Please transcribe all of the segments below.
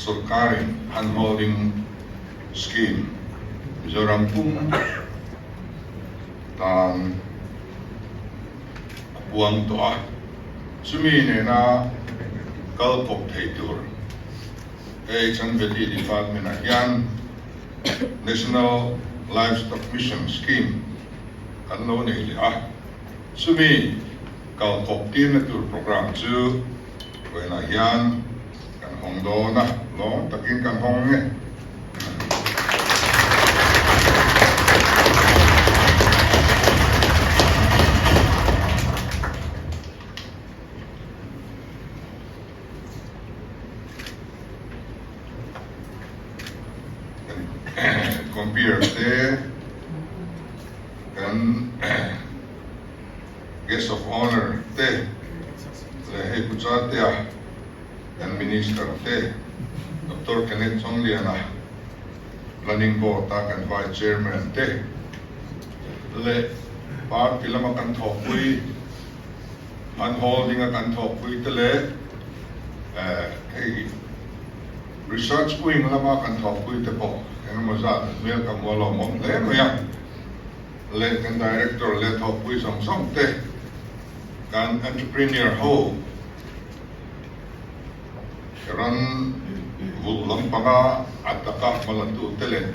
Sorkarin Handholding Scheme Mizoram pum tan a puang tawh a, chumi nena kal kawp thei tur AHNVT Department-ah hian National Livestock Mission Scheme kan lo nei leh a, chumi kal kawp tirna tur programme chu vawiinah hian kan hawng dawn a, lawm takin kan hawng nge. Compere te kan Guest of Honour te leh hei Pu Chatea kan Minister te Doctor Kenneth Chongliana Planning Board a kan Vice Chairman te leh party lama kan thawhpui an holding a kan thawhpui te leh hei research wing lama kan thawhpui te pawh engemaw zat hmel ka hmu a lawmawm hle mai a, leh kan director leh thawhpui zawng zawng te kan entrepreneur ho ran vulh lampanga a taka hmalatu te leh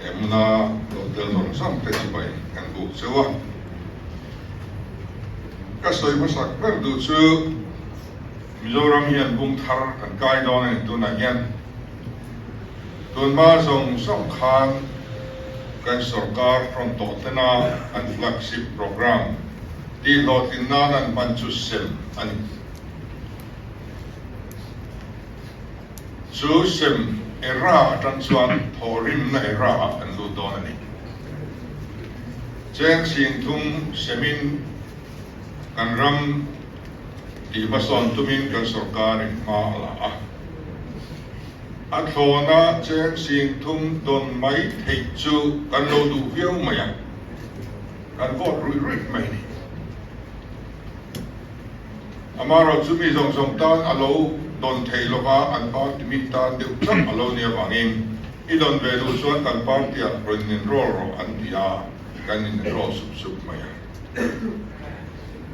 he hmuna lo tel zawng zawng te chibai kan buk cheu a. Ka sawi hmasak ber duh chu Mizoram hian bung thar kan kai dawn a ni tunah hian tunhma zawng zawng khan kan sorkar rawn tawh tena an flagship programme tihhlawhtlin nan an hman chu sem a ni. Chu sem era atang chuan thawhrimna era ah kan lut dawn a ni. Cheng sing thum semin kan ram tih hmasawn tumin kan sorkarin hma a la a. A thlawna cheng sing thum dawn mai theih chu kan lo duh viau mai a, kan vote ruih ruih mai a ni. Amaherawh chu mi zawng zawng tan a lo dawn thei lova, an party mi tan deuh chauh a lo nih avangin i dawn ve duh chuan kan party ah rawn inenroll rawh an ti a, kan inenroll sup sup mai a.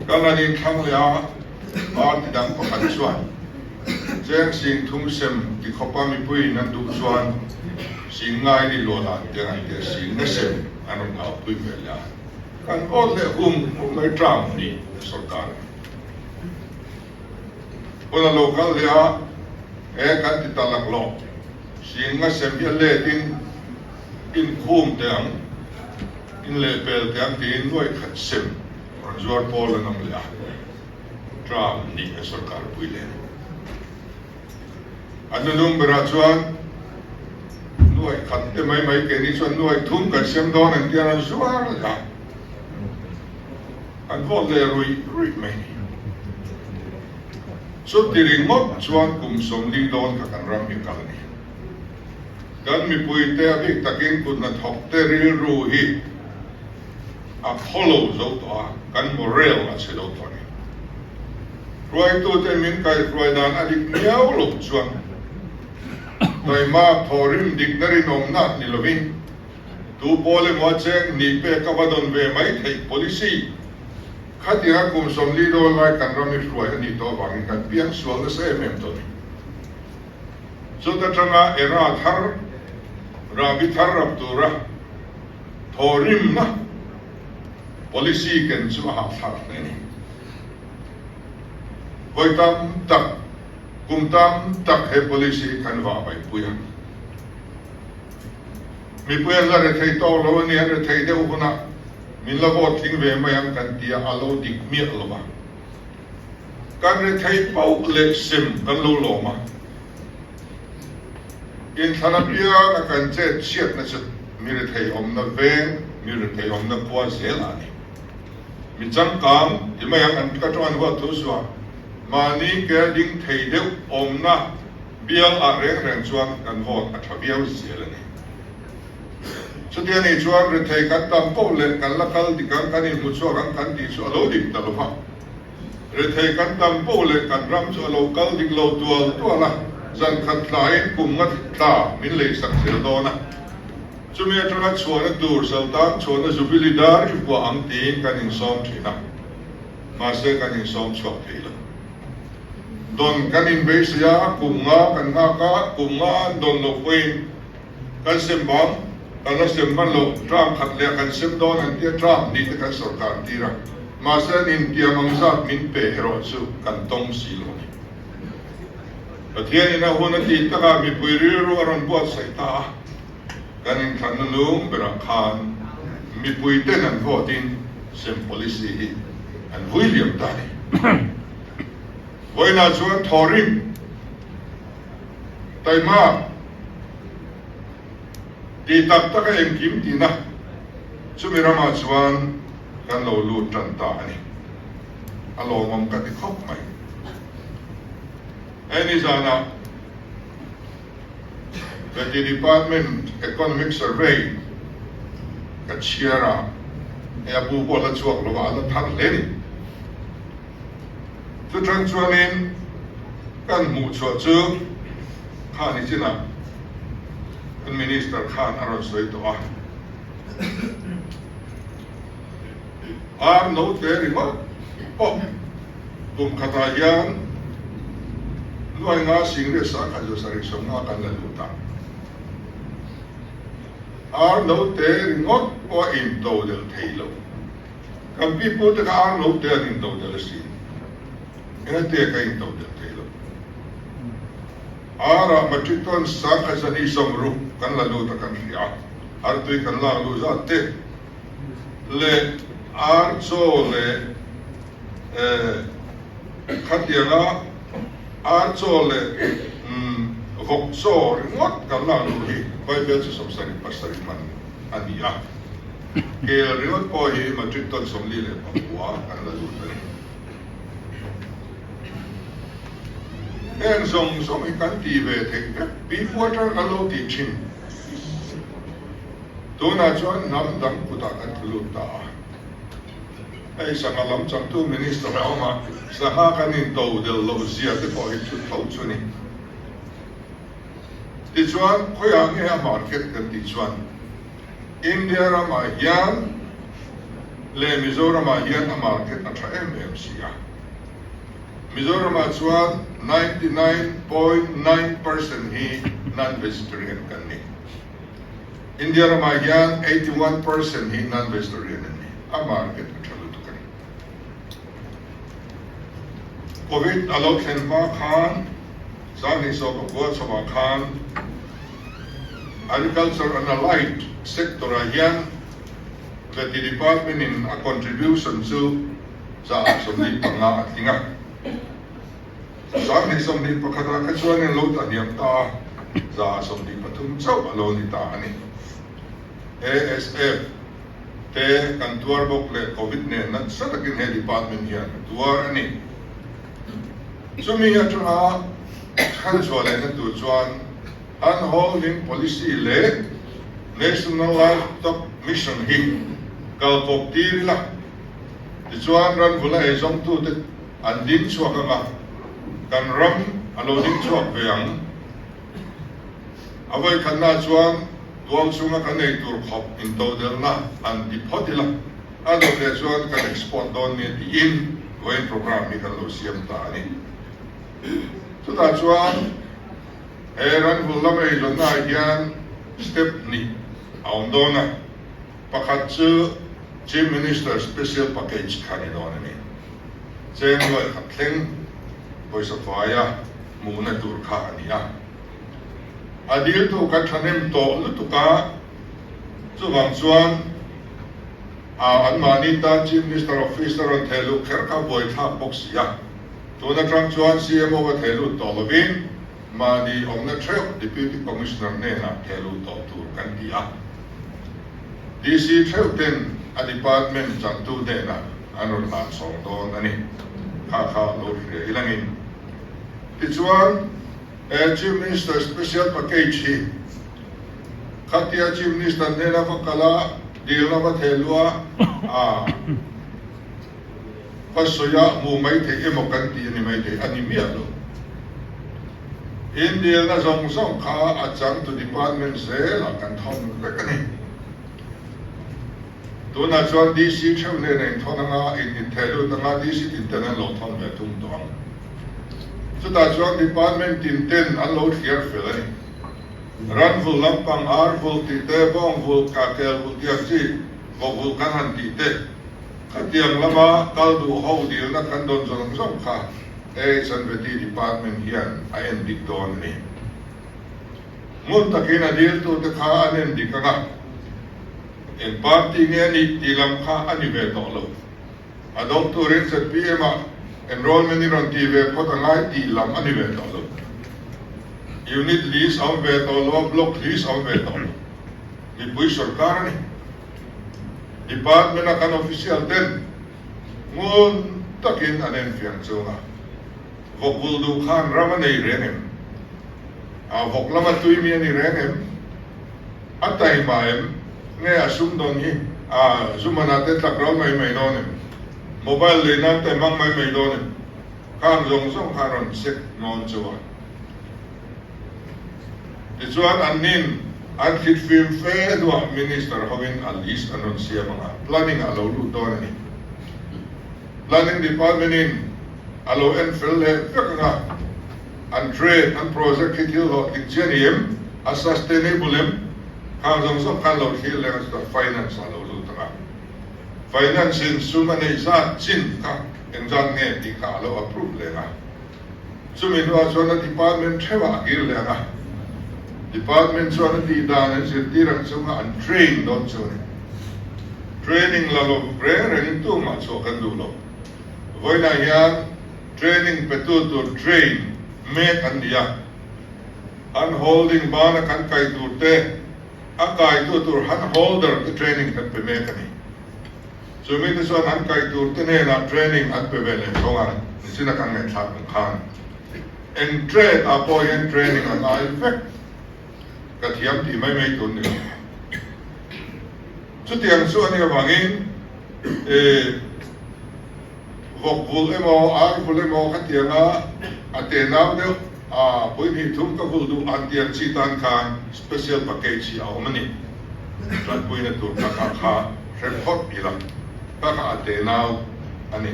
Kan han inthlang leh a, party dang pakhat chuan cheng sing thum sem ti khawpa mipuiin an duh chuan sing ngai ni luah dan te an ti a, sing na sem an rawn aupui ve leh a. Kan vote leh hum hum mai tang ni sorkar hun a lo kal leh a, he kan ti ta laklawh sing nga sem hi a let in inkhum teh ang, in lehpel teh ang tiin nuai khat sem rawn zuar pawl an awm leh a, tang ni a sorkar pui leh. A hnunung berah chuan nuaih khat te mai mai keini chuan nuaih thum kan sem dawn ang tia rawn zuar leh a, an vawt leh ruih ruih mai ni. Chuti ringawt chuan kum 40 dawn kha kan ram hi kal a ni. Kan mipuite a bik takin kut hnathawk te rilru hi a khawlo zo tawh a, kan morale a chhe lo tawh a ni. Hruaitute min kaihhruai dan a dik miau loh chuan taima thawhrim dikna rinawmna ni lovin tu pawl emaw a cheng nih pek a va dawn ve mai theih policy khatianga kum 40 dawn lai kan ram i hruai a nih tawh avangin kan piang sual nasa em em tawh a ni. Chuta tanga era thar, rahbi thar rap tura thawhrimna policy ken chu a hahthlak hle a ni. Vawi tam tak, kum tam tak he policy hi kan vah vaipui a. Mipui an la rethei tawk lo a ni, an rethei deuh hunah min la vote tling ve mai ang kan ti a, a lo dik miah lo va. Kan rethei pauh leh sem kan lo lawm a. Inthlan apianga kan chet chhiatna chu mi rethei awmna veng, mi rethei awmna khua zel a ni. Mi changkang ti mai ang an ka tawng an huat thu suah mahni ke a ding thei deuh awmna bial ah reng reng chuan kan vote a tha viau zel a ni. Chutia nih chuan rethei kan tam poh leh kan la kal dik ang kan inhmu chhuak ang kan tih chu a lo dik ta lo va. Rethei kan tam poh leh kan ram chu a lo kal dik lo tual tual a. Zan khat tlain kum nga tla min leisak zel dawn a. Chumi atanga chhuahna tur Saltan chhuahna Jubilee dar i vuah ang tiin kan insawm thin a, mahse kan insawm chhuak thei lo. Dawn kan inbeisei a, kum nga kan nghak a, kum nga an dawn loh pawhin kan sem bang, kan la sem hman loh, term khat leh kan sem dawn an tia term hnih te kan sawrkar tir a, mahse an intiam ang zat min pe erawh chu kan tawng si lo a ni. Pathianin a hun a tih takah mipui rilru a rawn buatsaih ta a, kan inthlanna lung berah khan mipui ten an vote in sem policy hi an vui liam ta a ni. Vawiinah chuan thawhrim, taima, tih tak taka engkim tihna chumi ramah chuan kan lo lut tan ta a ni. A lawmawm ka ti khawp mai. Hei nizanah Vety Department Economic Survey ka chhiar a, hei a bu pawh a la chhuak lo a, a la thar hle a ni. Chutang chuanin kan hmuh chhuah chu kha ni chinah kan Minister khan a rawn sawi tawh a. Ar note ringawt pawh kum khatah hian nuai nga singriat sangkhat zu sarih sawmnga kan la lut a. Ar note ringawt pawh a into del thei lo. Kan pipu te kha ar note an into del asin. Engate ka into del thei lo. Ar-ah metric ton sangkhat zahnih sawmruk kan la lut a kan hria a. Artui kan lak luh zat te. Leh ar chaw leh khatianga ar chaw leh vawk chaw ringawt kan lak luh hi Bible chu 77 man a ni a, kel ringawt pawh hi metric ton 44 kan la lut a ni. Heng zawng zawng hi kan ti ve theih vek, beef water kan lo tih thin. Tunah chuan hnam dang kutah kan tlu lut ta a. Hei sangha lam changtu Minister a awm a, sangha kan into del loh zia te pawh hi chu tho chu a ni. Tichuan, khawiah nge a market kan tih chuan India ramah hian leh Mizoramah hian a market a tha em em si a. Mizoramah chuan 99.9 percent hi non-vegetarian kan ni. India ramah hian 81 percent hi non-vegetarian an ni. A market a tha lutuk a ni. Covid a lo thlen hma khan, 2019 chhoah khan Agriculture and Allied sector ah hian Vety Department in a contribution chu 25% a tling a. 2021 ah kha chuan in lo ta hniam ta a, 23% chauh a lo ni ta a ni. ASF te kan tuar bawk leh Covid nen nasa takin he department hian a tuar a ni. Chumi atanga chhanchhuah lehna tur chuan Handholding Policy leh National Livestock Mission hi kalkawp tir ila, tichuan ranvula eizawngtute an ding chhuak anga kan ram a lo ding chhuak ve ang. A vawikhatna chuan tual chhunga kan ei tur khawp intodelhna han ti phawt ila, a dawt leh chuan kan export dawn nia tiin vawiin program hi kan lo siam ta a ni. Chutah chuan he ranvul lam eizawnna ah hian step hnih a awm dawn a, pakhat chu Chief Minister Special Package kha ni dawn a ni. Cheng nuai khat thleng pawisa faia hmuhna tur kha a ni a. A diltu kan thahnem tawh lutuk a, chuvang chuan a anmahni tan Chief Minister Office a rawn theh luh kher kha buaithlak bawk si a. Tun atang chuan CMO a theh lut tawh lovin mahni awmna theuh Deputy Commissioner hnenah theh luh tawh tur kan ti a. DC theuh ten a department changtu hnenah an rawn hlan chhawng dawn a ni. Kha kha lo hria ilangin. Tichuan, he Chief Minister Special Package hi khatia Chief Minister hnena va kal a, dilna va theh luh a, a va sawi a, hmuh mai theih emaw kan ti a ni mai thei a ni miah lo. In dilna zawng zawng kha a changtu department zelah kan thawn vek a ni. Tunah chuan DC theuh hnenah in thawn anga in intheh lut anga DC tin ten an lo thawn ve thung tawh ang. Chutah chuan department tin ten an lo thliar fel a ni. Ran vul lampang, ar vul tih te, bawng vul, kakel vul tih ang chi, vawk vul kan han tih te, khatiang lama kal duh ho dilna kan dawn zawng zawng kha AHNVT department hian a en dik dawn a ni. Ngun takin a diltute kha an en dik ang a, eng party nge a nih tih lam kha a ni ve tawh lo. A dawng turin ZPM ah enrollment i rawn tih ve phawt a ngai tih lam a ni ve tawh lo. Unit list a awm ve tawh lo a, block list a awm ve tawh lo. Mipui sorkar a ni. Department a kan official ten ngun takin an enfiah chung a, vawk vul duh khan ram a nei reng em? A vawk lama tui mi a ni reng em? A taima em? Nge a sumdawn hi a zumana te tlak ro mai mai dawn em? Mobile lei nan te hmang mai mai dawn em? Khang zawng zawng kha rawn check nawn chauh a. Tichuan an nin an thlit fim fe hnuah Minister hovin a list an rawn siam ang a, planning a lo lut dawn a ni. Planning Department in a lo en fel leh vek ang a, an trade, an project hi thil hlawhtling chi a ni em, a sustainable em, khang zawng zawng khan lo thlir leh ang a, chutah finance a lo lut ang a. Finance in sum a neih zat chin kha engzat nge tih kha a lo approve leh ang a. Chumi hnuah chuan a department theuhah a kir leh ang a, department chuan a tih dan an zirtir ang chunga an train dawn chu a ni. Training la lo reng rengin tumah chhuah kan duh lo. Vawiinah hian training petu tur train mek an ni a, an holding bana kan kai tur te, a kaitu tur hand holder te training kan pe mek a ni. Chumi te chuan an kaih tur te hnenah training an pe ve leh thawng a, nichina kan ngaihthlak ang khan eng trade ah pawh hian training a ngai vek ka thiam tih mai mai tur ni lo. Chutiang chu a nih avangin eh vawk vulh emaw ar vulh emaw khatianga a tenau deuh a pawihnih thum ka vulh duh an tih ang chi tan khan special package hi a awm a ni. Tanpuina tur kha kha kha hre phawt ila kha kha a tenau a ni.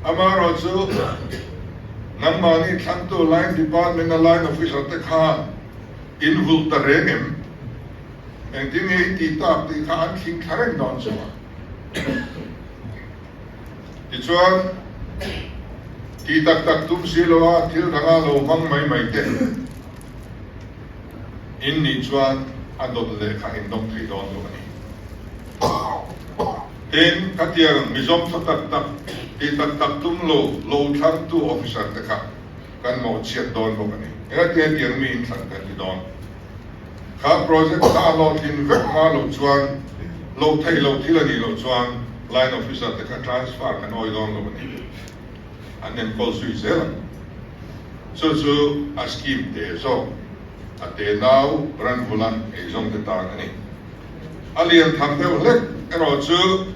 Amaherawhchu nangmahni thlangtu line department a line officer te khan in vulh ta reng em? Engtin nge i tih tak tih kha an thling thla reng dawn chu a. Tichuan, tih tak tak tum si lo a thil danga lo hmang mai mai te in nih chuan a dawt leh kha in dawng thei dawn lo a ni. Tin, khatiang mizawm tha tak tak, tih tak tak tum lo, lo thlangtu officer te kha kan mawhchhiat dawn bawk a ni. Engati hetiang mi inthlan kan ti dawn? Kha project kha a hlawhtlin vek hma loh chuan loh theih loh thil a nih loh chuan line officer te kha transfer kan awi dawn lo a ni. An enkawl zui zel ang. Chu chu a scheme te zawk a te nau ranvula eizawng te tan a ni. A lian tham deuh hlek erawh chu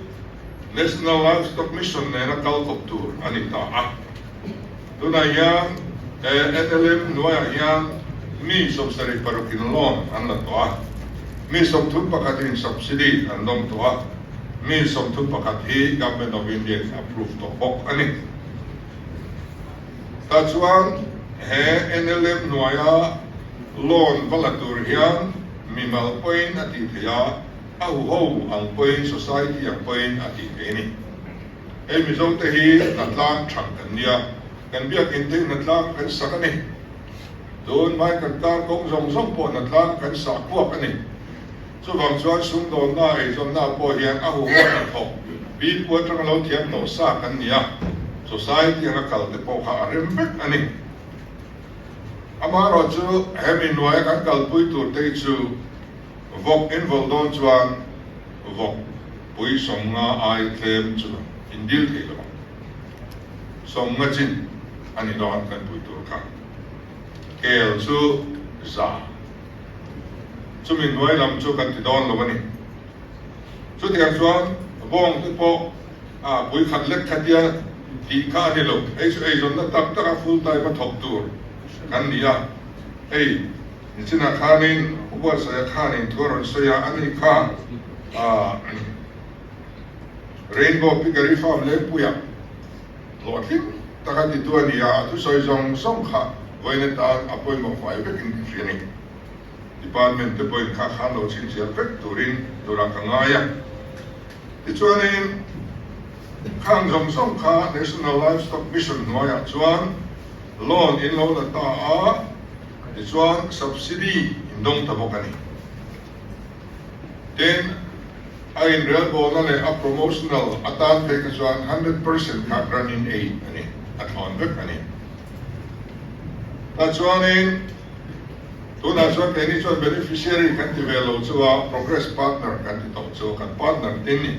National Livestock Mission nena kal kawp tur a ni ta a. Tunah hian NLM hnuaiah hian mi 76 in loan an la tawh a, mi 31 in subsidy an dawng tawh a, mi 31 hi Government of India in approve tawh bawk a ni. Tah chuan he NLM hnuaia loan va la tur hian mimal pawhin a tih theih a, a huho ang pawhin society ang pawhin a tih theih a ni. Hei Mizo te hi hnatlang thang kan nia, kan biakinn te hi hnatlang kan sak a ni. Tun hmai kan kar kawng zawng zawng pawh hnatlang kan sah kuak a ni. Chuvang chuan sumdawnna, eizawnna pawh hian a huho hnathawk pipu atanga lo thiam tawh sa kan ni a, society anga kal te pawh kha a rem vek a ni. Amaherawhchu hemi hnuaia kan kalpui tur te hi chu vawk involh dawn chuan vawk pui 50 ai tlem chu in dil thei lo ang. 50 chin a ni dawn kan pui tur kha. Kel chu 100. Chumi hnuai lam chu kan ti dawn lo a ni. Chutiang chuan bawng te pawh a pui khat lek khatia tih kha a ni lo. Hei chu eizawnna tak taka full time a thawk tur. kan ni a, hei nichinah khanin Pu Buatsaia khanin thu a rawn sawi a, ani kha Rainbow Piggery Farm Lengpuiah hlawhtling taka titu a ni a, a thusawi zawng zawng kha vawiin atan a pawimawh fai vekin ka hria a ni. Department te pawhin kha khan lo chhinchhiah vek turin turah ka ngai a. Tichuanin khang zawng zawng kha National Livestock Mission hnuaiah chuan loan in lo la ta a, tichuan subsidy in dawng ta bawk a ni. Tin, a inrelbawlna leh a promotional atan phei kha chuan 100% kha grant in aid a ni, a thlawn vek a ni. Tah chuanin tunah chuan keini chuan beneficiary kan ti ve lo chu a, progress partner kan ti tawh chu, kan partner tin ni.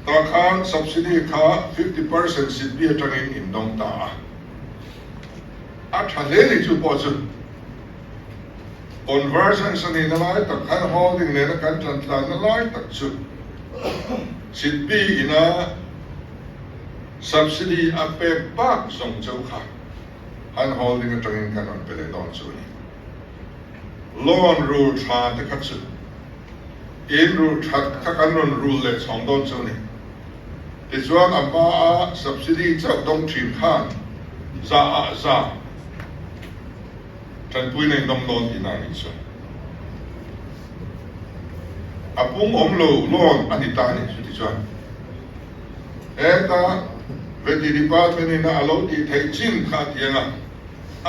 Tah khan subsidy kha 50% SIDBI atangin in dawng ta a, a tha hle ni chu pawh chu. Convergence a nihna lai tak khan holding nena kan tan tlanna lai tak chu SIDBI ina subsidy a pek bak zawng chauh kha han holding atangin kan rawn pe leh dawn chu a ni. Loan rul tha te kha chu in rul that kha kan rawn rul leh chhawng dawn chu a ni. Tichuan a hmaa subsidy chauh dawng thin khan za ah za Tanpui nei dawng dawn tihna a nih chu. A pung awm lo loan a ni ta a nih chu tichuan heta Veti Department in a lo tih theih chin kha a ti ang a,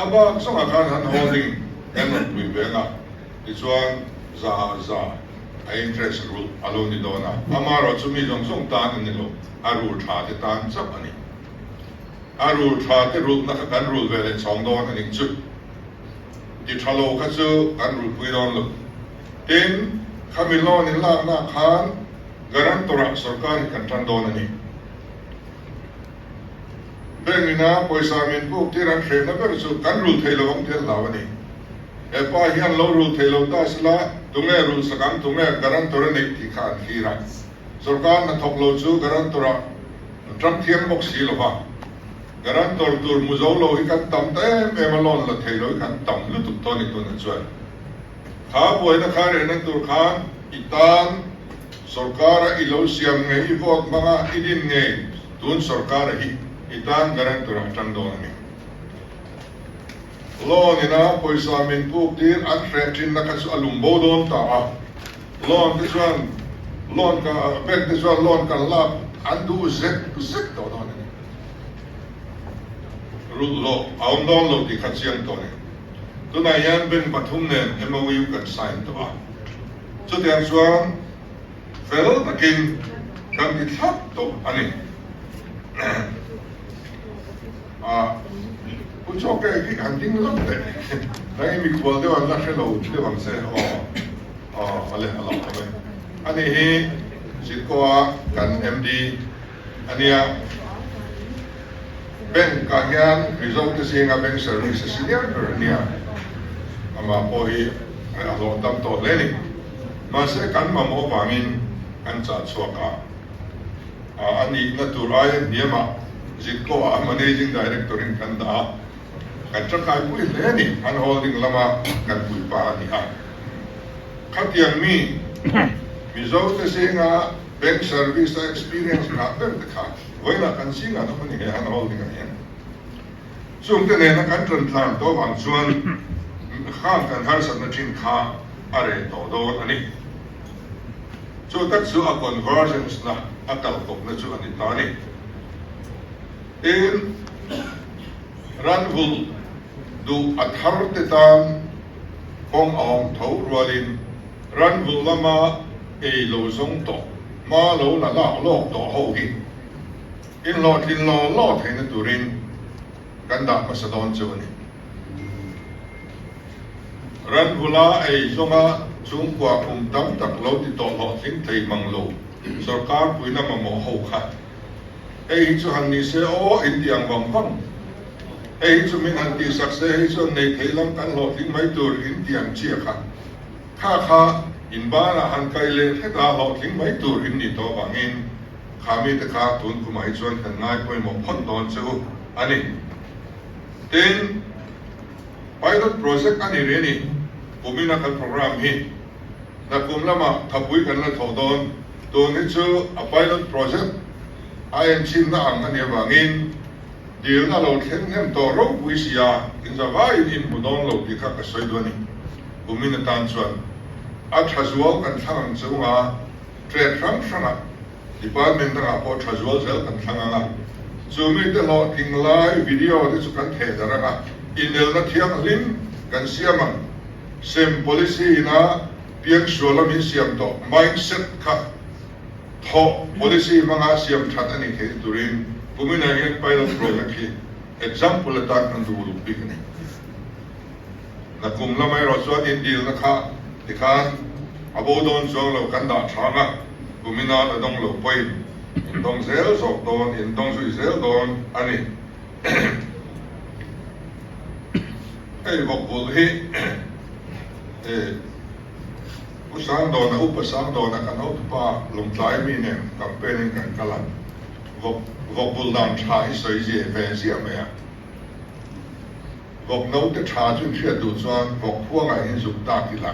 a bak zawngah khan han holding kan rawn pui ve ang a, tichuan za za a interest rulh a lo ni dawn a, amaherawh chu mi zawng zawng tan a ni lo, a rul tha te tan chauh a ni. A rul tha te rulhna kha kan rul ve leh chhawng dawn a nih chu. Ti tha lo kha chu kan rulpui dawn lo. Tin, khami loan in lakna khan guarantor ah sorkar hi kan tan dawn a ni. Bank ina pawisa min puk tir an hrehna ber chu kan rul thei lo ang tih an hlau a ni. He pa hian lo rul thei lo ta sela tunge rul sak ang tunge guarantor a neih tih kha an thlir a. Sorkar hnathawk lo chu guarantor ah An ram thiang bawk si lo va, guarantor tur hmu zo lo hi kan tam ta em em a, loan la thei lo hi kan tam lutuk tawh a ni tunah chuan. Kha buaina kha rehna tur khan i tan sorkara i lo siam ngei, i vote hmanga i din ngei tun sorkara hi i tan guarantor ah tang dawn a ni. Loan ina pawisa min puk tir an hreh thinna kha chu a lum bo dawn ta a. Loan te chuan loan ka bank te chuan loan kan lak an duh zek zek tawh dawn a ni. Rulh hlawh a awm dawn lo tih kha chiang tawh a ni. Tunah hian bank pathum nen MOU kan sign tawh a. Chutiang chuan fel takin kan ti thlap tawh a ni. A Pu Chawke hi han ding lawk teh. Nang i mikhual deuh an la hre lo deuh ang che aw. Aw ale a lo awm e. Ani hi Zirkaw-a kan MD a nia. Bank ah hian Mizo te zinga bank service a senior ber a nia. Amah pawh hi a hlawh tam tawh hle a ni. Mahse kan mamawh avangin kan chah chhuak a. A nihna tur aia hniamah Zitkaw-ah Managing Director in kan dah a, kan tangkaipui hle a ni. An holding lama kan puipa a ni a. Khatiang mi Mizote zinga bank service a experience ngah ber te kha vawiinah kan zingah an awm a ni he an holding ah hian. Chungte nena kan tan tlan tawh vang chuan khang kan harsatna thin kha a reh tawh dawn a ni. Chu tak chu a convergence na a kal kawpna chu a ni ta a ni. Tin, ranvulh duh a thar te tan kawng a awm tho rualin ranvulh lama ei lo zawng tawh, hma lo la lak lawk tawh ho hi inhlawhtlin law law theihna turin kan dah hmasa dawn chu a ni. Ranvula ei zawnga chhungkua kum tam tak lo ti tawh hlawhtling thei mang lo sorkar puina mamawh ho kha hei hi chu han ni se aw in ti ang vang vang. Hei hi chu min han tihsak se hei chuan nei thei lam kan hlawhtling mai tur in ti ang chiah kha. Kha kha in banah han kai leh hret a hlawhtling mai tur in ni tawh vangin kha mite kha tun kumah hi chuan kan ngai pawimawh phawt dawn che u a ni. Tin, pilot project a ni rih a ni. Kumina kan programme hi nakum lamah thapui kan la thawh dawn. Tun hi chu a pilot project a enchhinna ang a nih avangin dilna lo thleng hnem tawh ropui si a, inzavaiin inhmu dawn lo tih kha ka sawi duh a ni. Kumin atan chuan a tha zual kan thlang ang chunga trade hrang hrangah Department dangah pawh tha zual zel kan thlang ang a, chu mite hlawhtling lai video te chu kan theh darh ang a, inelna thianghlim kan siam ang. Sem policy ina piangsuala min siam tawh mindset kha thawh policy hmanga siam that a nih theihna turin kuminah hian pilot project hi example atan kan duh uluk bik a ni. Nakum lam erawh chuan indilna kha tikhan a bo dawn chuang lo kan dah thang a, kumina la dawng lo pawhin in dawng zel zawk dawn, in dawng zui zel dawn a ni. Hei vawkbulh hi Pu Sangdawna, Upa Sangdawna kan hotupa Lawngtlai mi nen campaign in kan kal a, vawk vawkbulh dan tha hi sawi zia ve ziah mai a. Vawk note tha chu in hriat duh chuan vawk khuangah in zuk tak ila.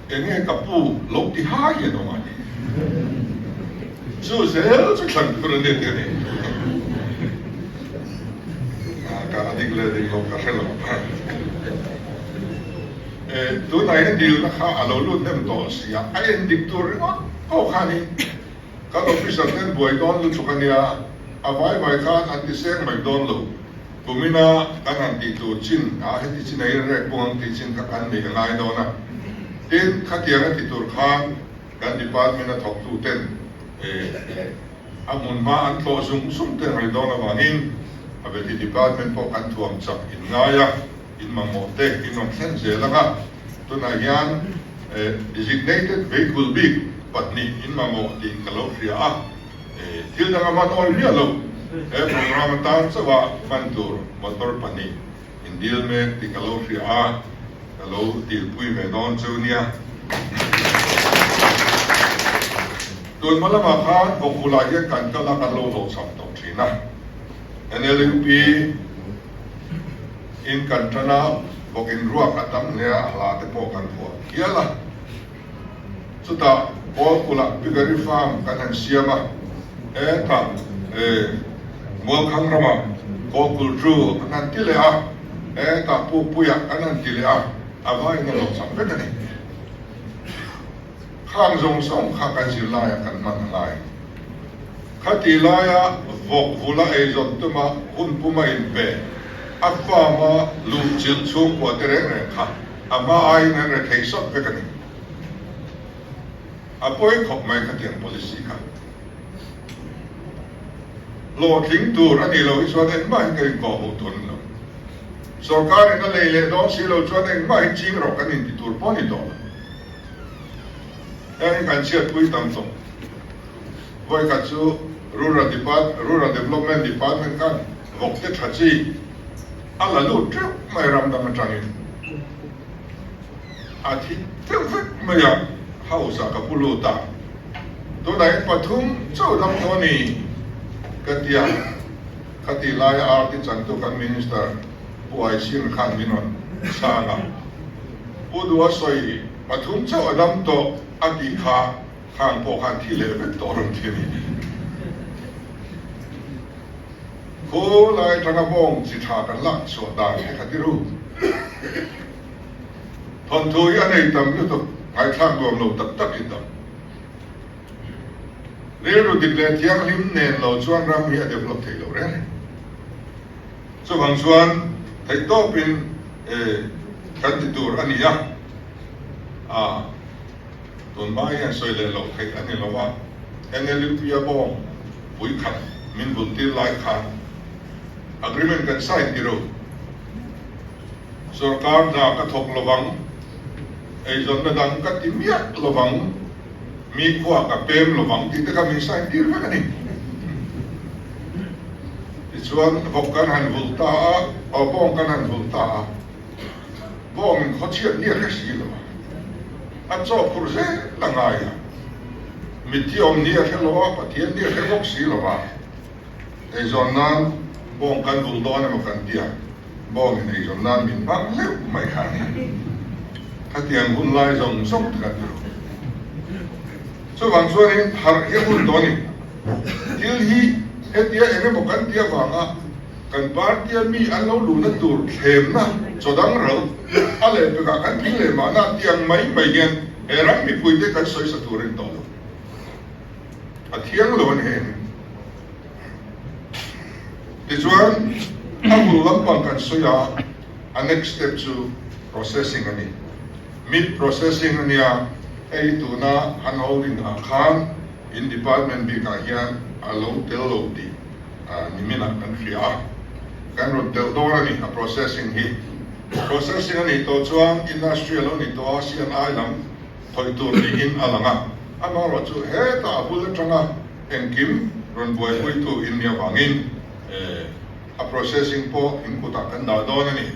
Enge ka pu lo ti hai hian awm a? Chu zel chu thlan tur a ni tih a ni. Ka a dik leh dik lo ka hre lo. Tunah hian dilna kha a lo lut hnem tawh si a, a en dik tur ringawt pawh khanin Kan officer ten buai dawn lutuk a nia, a vai vai khan an ti seng mai dawn lo. Kumina kan han tih tur chin a heti chin a inrek bawk ang tih chin kha kan neih a ngai dawn a. Tin, khatiang a ti tur khan kan department a thawktu ten a hmun hma an tlawh zung zung te ngai dawn avangin a veti department pawh kan thuam chak in ngai a, in mamawh te in rawn thlen zel ang a. Tunah hian designated vehicle bik pahnih in mamawh tih ka lo hria a, thil dang a hman awi miah lo. He programme atan chauha hman tur motor pahnih in dil mek tih ka lo hria a, ka lo dilpui ve dawn chu nia. Tun hma lamah khan Vawkbulah hian kan kal a, kan lo hlawhchham tawh thin a. NLUP in kan tan a, bawk in ruak a tam hle a, hla te pawh kan phuah hial a. Chutah Kawlkulh-ah Piggery Farm kan han siam a, hetah Mualkhang ramah Kawlkulh Zoo kan han ti leh a, hetah Pukpuiah kan han ti leh a, a vaiin a lo chak vek a ni. Khang zawng zawng kha kan zirlaiah kan hman a ngai. Khati laia vawk vula eizawn tuma hun puma inpe, a farm-a luh chilh chhungkua te reng reng kha a hma aiin an rethei sawt vek a ni. A pawi khawp mai khatiang policy kha. Hlawhtling tur a nih loh hi chuan engmah hi kan inkawh hmuh tur a ni lo. Sorkarin a lei leh dawn si lo chuan engmah hi ching rawh kan inti tur pawh a ni tawh lo. Heng hi kan chhiatpui tam tawh. Vawikhat chu Rural Depart Rural Development Department khan vawk te tha chi a la lut teuh mai ram dang atangin a thi teuh vek mai a, house ah ka pu lut a, tunah hian pathum chauh dam tawh a ni ka ti a, khati laia RT chantu kan Minister Pu Aising khan min rawn chhang a, Pu Duha sawi pathum chauh a dam tawh a tih kha Khang pawh khan thi leh vek tawh rawn thi a ni. Khaw lai atanga bawng chi tha kan lak chhuah dan te kha ti ru. Thawnthu hi a nei tam lutuk, ngaithlak nuam lo tak tak in tam. Rilru dik leh thianghlim nen lo chuan ram hi a develop thei lo reng reng. Chuvang chuan theihtawpin kan ti tur a ni a. Tun hma hian sawi leh loh theih a ni lo a, NLUP-a bawng pui khat min bul tir lai khan agreement kan sign ti ro. Sorkar hna ka thawk lovang, eizawnna dang ka ti miah lovang, mi khua ka pem lovang tih te kha min sign tir vek a ni. Tichuan vawk kan han vulh ta a, aw bawng kan han vulh ta a. Bawngin khawchhiat ni a hre si lo a, a chaw phur zel a ngai a. Mitthi awm ni a hre lo a, Pathian ni a hre bawk si lo a. Eizawn nan Bawng kan vulh dawn emaw kan ti a, bawng in eizawn nan min hmang hleuh mai kha a ni. Khatiang hun lai zawng zawng te kan ti lo. Chuvang chuanin harh hi a hun tawh a ni. Thil hi hetia eng emaw kan ti avanga kan party-a mi an lo luhna tur thlemna chaw dang ral a lehpekah kan tling leh mahna tiang mai mai hian he ram mipuite kan sawisa tur a ni tawh lo. A thiang lo a ni heng. Tichuan, a bul lampang kan sawi a, a next step chu processing a ni. Meat processing a nia, hei tuna han holding ah khan in department bikah hian a lo tel lo tih niminah kan hria a, kan rawn telh dawn a ni a processing hi. Processing a nih tawh chuan industry a lo ni tawh a, CNI lam khawih tur niin a lang a, amaherawhchu hetah a bul atanga Engkim rawn buaipuitu in nih avangin a processing pawh in kutah kan dah dawn a ni.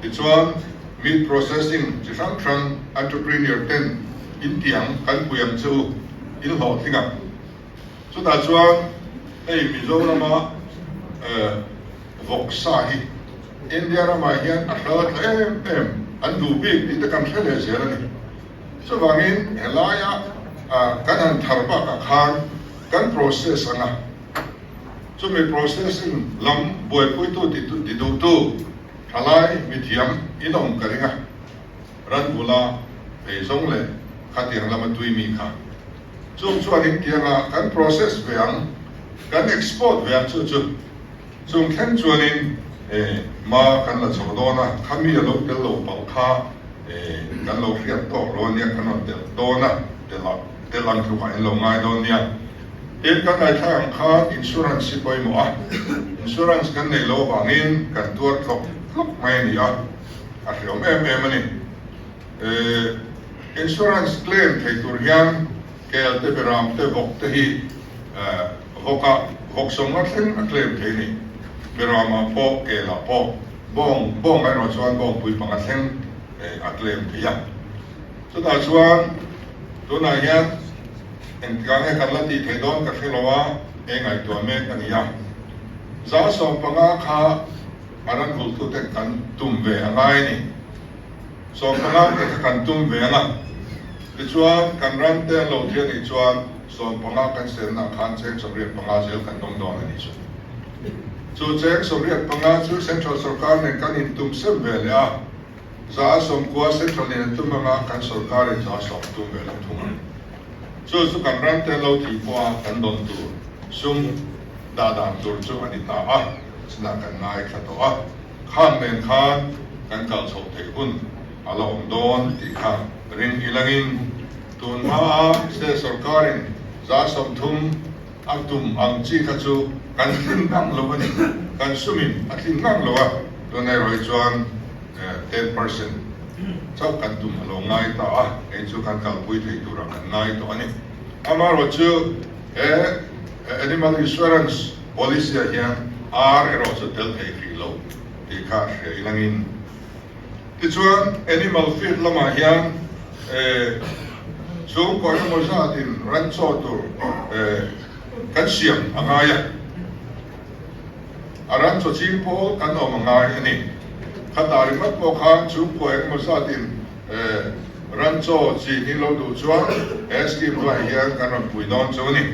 Tichuan, meat processing chi hrang hrang entrepreneur ten in tiang kan pui ang che u, in hlawhtling ang. Chutah chuan hei Mizorama vawksa hi India ramah hian a hral tla em em, an duh bik tih te kan hre leh zel a ni. Chuvangin helaia kan han thar bakah khan kan process anga chumi processing lam buaipuitu ti duhtu thalai mithiam in awm ka ring a, ran bula eizawng leh khatiang lama tui mi kha. Chung chuan in tianga kan process ve ang, kan export ve ang chu chu. Chung thleng chuanin hma kan la chho dawn a, khami a lo tel lo palh kha kan lo hriat tawk lo ania, kan rawn tel dawn a, tel ang tlukah in lo ngai dawn nia. Tin, kan ngaithlak ang khan insurance hi pawimawh a, insurance kan neih loh avangin kan tuar tlawk tlawk mai a ni a, a hreawm em em a ni. Insurance claim thei tur hian kel te, beram te, vawk te hi Vawkah vawk sawmnga thleng a claim thei a ni. Beramah pawh, kelah pawh, bawng, bawng erawh chuan bawngpui panga thleng a claim thei a. Chutah chuan tunah hian engtikah nge kan la tih theih dawn ka hre lo a, eng ngaihtuah mek a ni a. 15% kha a ran vulhtuten kan tum ve a ngai a ni. 15 te kha kan tum ve ang a, tichuan kan ram te an lo thi a nih chuan 15 kan senna khan cheng 85 zel kan dawng dawn a nih chu. Chu cheng 85 chu Central sorkar nen kan intum sem ve leh a, 90 Central nen an tum ang a, kan sorkarin 10% tum ve lo thung ang. Chu chu kan ram te an lo thih pawha kan dawn tur sum dah dan tur chu a ni ta a, chunah kan ngaithla tawh a. Khang nen khan kan kal chhoh theih hun a la awm dawn tih kha ring ilangin tun hmaa state sorkarin 30% a tum ang chi kha chu kan tlin ngang lo a ni. Kan sumin a tlin ngang lo a, tun erawh hi chuan 10% chauh kan tum a lo ngai ta a, hei chu kan kalpui thei turah kan ngai tawh a ni. Amaherawhchu he animal insurance policy ah hian ar erawh chu tel thei hrih lo tih kha hria ilangin. Tichuan animal feed lamah hian chhungkaw engemaw zatin ran chaw tur kan siam a ngai a, a ran chaw ching pawl kan awm a ngai a ni. Khatah ringawt pawh khan chhungkaw engemaw zatin ran chaw chin hi lo duh chuan he scheme hnuaiah hian kan rawn pui dawn chu a ni.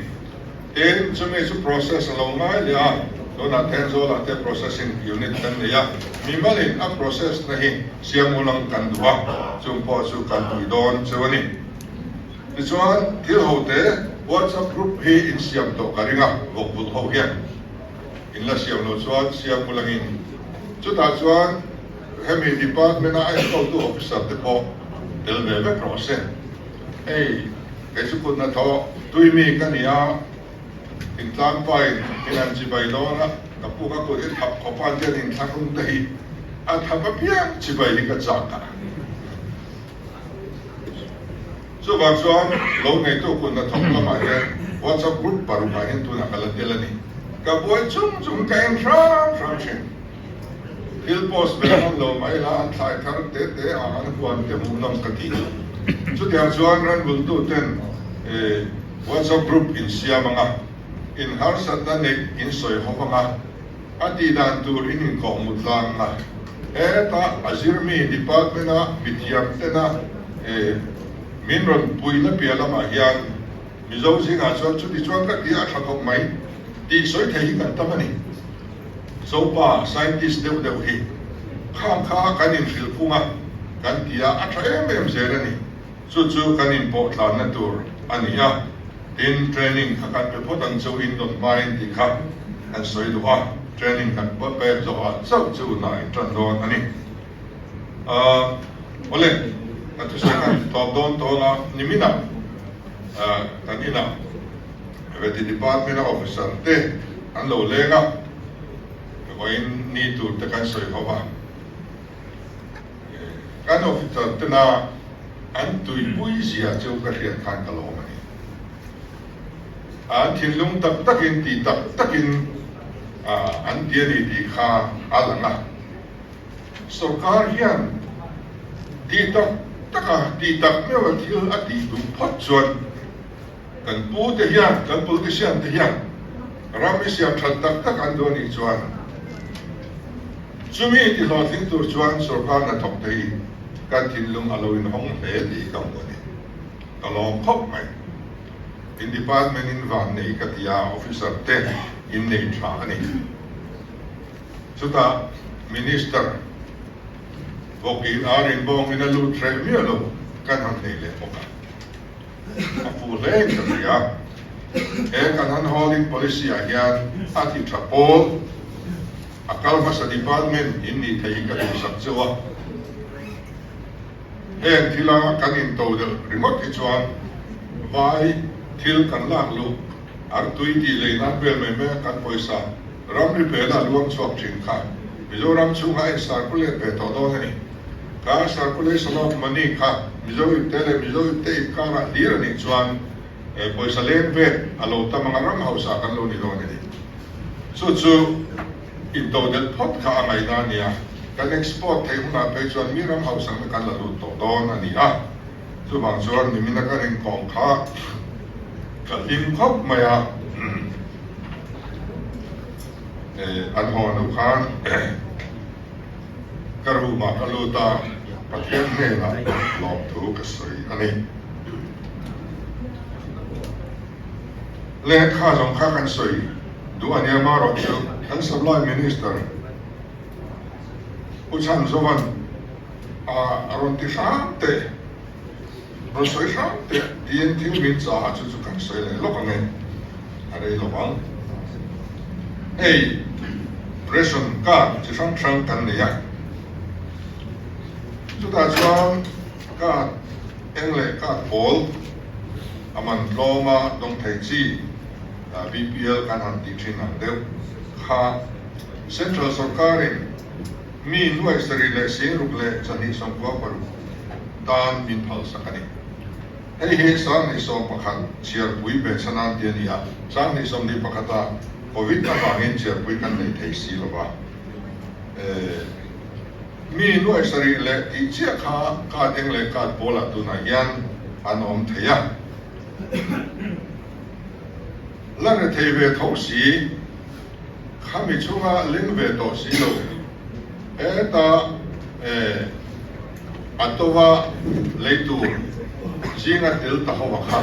Tin, chumi chu process a lo ngai leh a, tunah Thenzawl-ah te processing unit kan nei a, mimalin a process na hi siam ulang kan duh a, chung pawh chu kan pui dawn cheu a ni. Tichuan, thil ho te WhatsApp group hi in siam tawh ka ring a, vawkvulh ho hian in la siam loh chuan siam ulangin chutah chuan hemi department-a a enkawltu officer te pawh tel ve vek rawh se. Hei, kei chu kut hnathawh tui mi ka ni a, thingtlang pain min han chibai dawn a, ka pu ka kut i thap khawp a, tian inthlahrung te hi a thap apiang chibai hi ka chak a. Chuvang chuan lo ngeitu kut hnathawk lamah hian WhatsApp group parukah hian tunah ka la tel a ni. Ka buai chung chung ka en hram hram thin. Thil post ve hman lo mai la an thlai thar te te a an huan te hmuh nawm ka ti. Chutiang chuan ranvultu ten WhatsApp group in siam anga, in harsatna neih in sawi hawk anga. A tih dan tur in inkawhhmuh tlang a, heta a zirmi department-a mithiam tena min rawn puihna piah lamah hian Mizo zingah chuan chuti chuan ka ti a tha khawp mai tih sawi thei hi kan tam a ni. Zopa scientist deuh deuh hi khang kha kan inhrilh phung a, kan ti a, a tha em em zel a ni. Chu chu kan inpawh tlanna tur a ni a, tin training kha kan pe phawt ang chu in dawn hmain tih kha kan sawi duh a, training kan pek zawh ah chauh chu hna in tan dawn a ni. Ahh awle ka thusawi khan ti tawp dawn tawng a, niminah kan inah Vety Department a officer te an lo leng a, vawiin ni tur te kan sawi ho va. Kan officer tena an tuipui zia chu ka hriat khan ka lawm a ni. An thinlung tak takin tih tak takin an ti a ni tih kha a lang a. Sorkar hian tih tak taka tih tak meuha thil a tih duh phawt chuan Kan pu te hian, kan politician te hian ram i siam that tak tak an duh a nih chuan chumi ti hlawhtling tur chuan sorkar hnathawk te hi kan thinlung a lo inhawng hle tih ka hmu a ni. Ka lawm khawp mai. In department in van nei ka ti a, officer te in nei tha a ni. Chutah Minister bawkin ar inbawngin a lut hreh miah lo kan han nei leh bawk a. A fuh hle in ka hria. He kan han holding policy ah hian a ti tha pawl, a kal hmasa department in nih theih hi ka duhsak cheu a. Heng thila kan into deuh ringawt hi chuan vai thil kan lak luh artui tih lei nan vel mai mai a kan pawisa ramri pela luang chhuak thin kha Mizoram chhunga a in circulate ve tawh dawn a ni. Kha circulation of money kha Mizo ipte leh Mizo ipte inkara hlir a nih chuan pawisa leng vet a lo tam anga ram hausa kan lo ni dawn a ni. Chu chu intodelh phawt kha a ngaihna a ni a, kan export theih hunah phei chuan mi ram hausakna kan la lut tawh dawn a ni a. Chuvang chuan nimina ka ringkawm kha ka hlim khawp mai a. An haw hnu khan ka room ah ka lut a, Pathian hnenah lawmthu ka sawi a ni. Lehkha zawng kha kan sawi duh a nia marawh chu kan Supply Minister Pu Chhanzovan a rawn ti hram teh. Rawn sawi hram teh tiin thil min chah a chu chu kan sawi leh lawk ang e, a rei lo ang. Hei ration card chi hrang hrang kan nei a, chutah chuan card eng leh card pawl a man tlawma dawng thei chi BPL kan han tih thin ang deuh kha Central sawrkarin Mi nuai 72 69 tan min phalsak a ni. Hei hi 2021 chhiarpui ve chhan an ti a ni a, 2021 ah Covid avangin chhiarpui kan nei thei si lo va. Mi nuai sarih leh tih chiah kha card eng leh card pawlah tunah hian an awm thei a. La rethei ve tho si. Khami chhunga ling ve tawh si lo, heta a tova lei tur zinga tel ta ho a kha.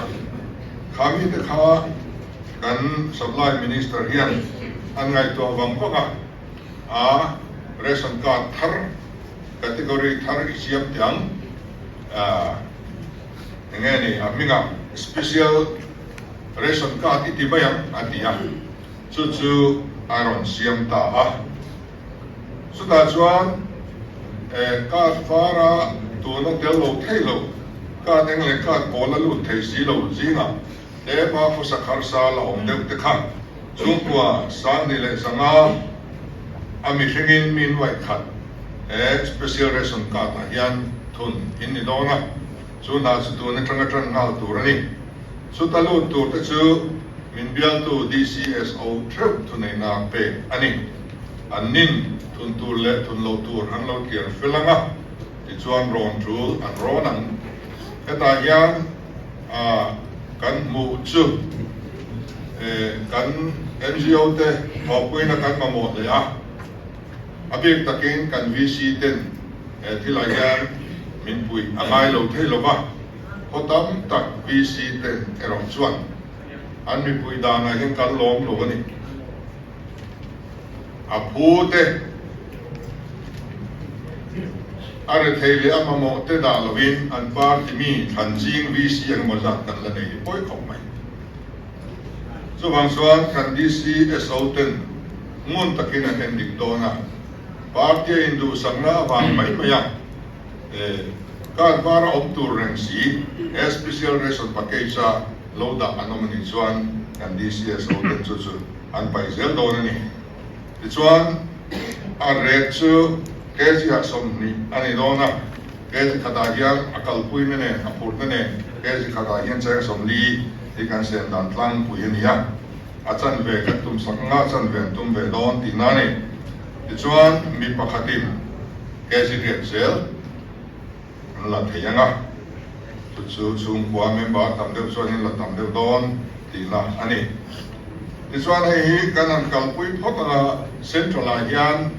Khami te kha kan Supply Minister hian an ngaihtuah vang vang a, a ration card thar category thar i siam teh ang, enge ni a hmingah special ration card i ti mai ang a ti a. Chu chu a rawn siam ta a. Chutah chuan card vara tuna tel lo thei lo, card eng leh card pawl a lut thei si lo zingah tlema khawsak harsa la awm deuh te kha chhungkua 25 a mihringin mi nuaih khat he special ration card ah hian thun in ni dawn a, chu hna chu tun atanga tan nghal tur a ni. Chuta lut tur te chu min bialtu DCSO theuh thuneihna pek a ni. An nin thun tur leh thun loh tur an lo tliar fel ang a, tichuan rawn tul an rawn ang. Hetah hian kan hmuh chu kan. NGO te thawhpuina kan mamawh hle a, a bik takin kan VC ten he thilah hian min puih a ngai lo thei lo va, khaw tam tak VC ten erawh chuan an mipui danah hian kan lawm lo a ni. A phu te, a rethei leh a mamawh te dah lovin an party mi thlan ching VC engemaw zat kan la nei hi pawi khawp mai. Chuvang chuan kan DCSO ten ngun takin an en dik dawn a, party a induhsakna avang mai mai a, card var a awm tur reng si he special ration package a lo dah an awm anih chuan kan DCSO ten chu chu an paih zel dawn a ni. Tichuan, a rate chu kg ah 20 a ni dawn a, kg khatah hian a kalpuina nen, a phurhna nen kg khatah hian cheng 40 hi kan siam dan tlangpui a ni a, a chanve kan tum sak anga chanve an tum ve dawn tihna a ni. Tichuan, mi pakhatin kg riat zel an la thei ang a, chu chu chhungkua member tam deuh chuanin la tam deuh dawn tihna a ni. Tichuan hei hi kan han kalpui phawt ang a, Central ah hian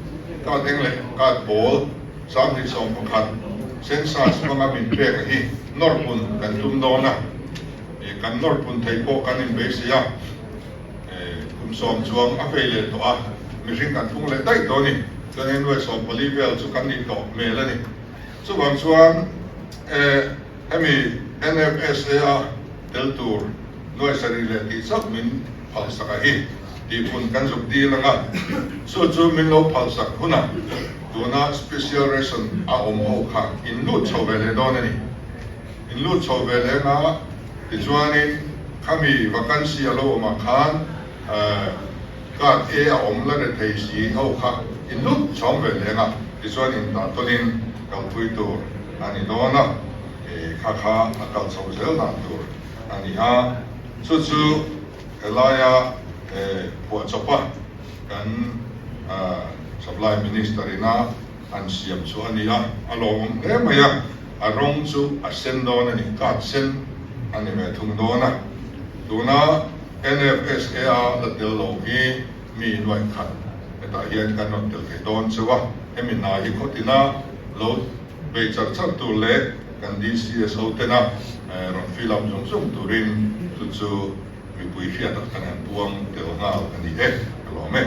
card eng leh card pawl 21,000 census hmanga min pek a hi nawrpun kan tum dawn a, kan nawrpun thei pawh kan inbeisei a, kum sawm chuang a vei leh tawh a, mihring kan phung leh daih tawh a ni. Chuan hei nuai 14 vel chu kan nih tawh hmel a ni. Chuvang chuan hemi NFSA a tel tur nuai sarih leh tih chauh min phalsak a hi tihpun kan zuk dil ang a, chu chu min lo phalsak hunah tuna special ration a awm ho kha in lut chho ve leh dawn a ni. In lut chho ve leh anga tichuanin khami vacancy a lo awmah khan Card A a awm la rethei si ho kha in lut chhawm ve leng a, tichuan in dah tawnin kalpui tur a ni dawn a, kha kha a kal chho zel dan tur a ni a, chu chu helaia phuahchawpa kan Supply Minister ina an siam chu a ni a, a lawmawm hle mai a, a rawng chu a sen dawn a ni, card sen a ni ve thung dawn a, tuna NFSA a la tel lo hi mi nuaih khat hetah hian kan rawn tel thei dawn cheu a, hemi hna hi khawtina lo bei char char tur leh kan DCSO tena rawn fill up zung zung turin chu chu mipui hriatah kan han puang tel nghal a ni e, ka lawm e.